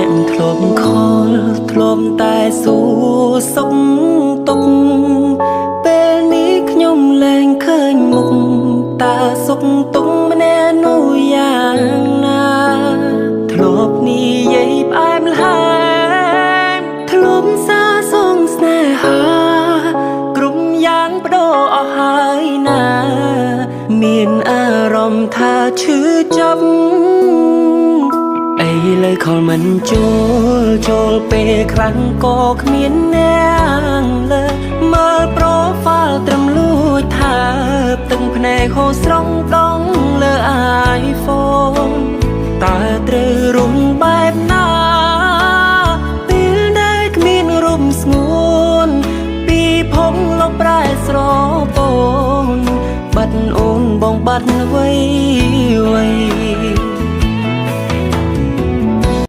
អ្នកធ្លាប់ខលធ្លាប់តែសួរសុខទុក្ខពេលនេះខ្ញុំលែងឃើញមុខតើសុខទុក្ខម្នាក់នោះយ៉ាងណាធ្លាប់និយាយផ្អែមល្ហែមធ្លាប់សាសងស្នេហាគ្រប់យ៉ាងបដូរអស់ហើយណាមានអារម្មណ៍ថាឈឺចាប់ ឥឡូវខលមិនចូលចូលពេលខ្លាំងក៏គ្មានអ្នកលើមើល profile ត្រឹមលួចថាទឹកភ្នែកហូរស្រង់ដងលើ iPhone តើត្រូវរុំបែ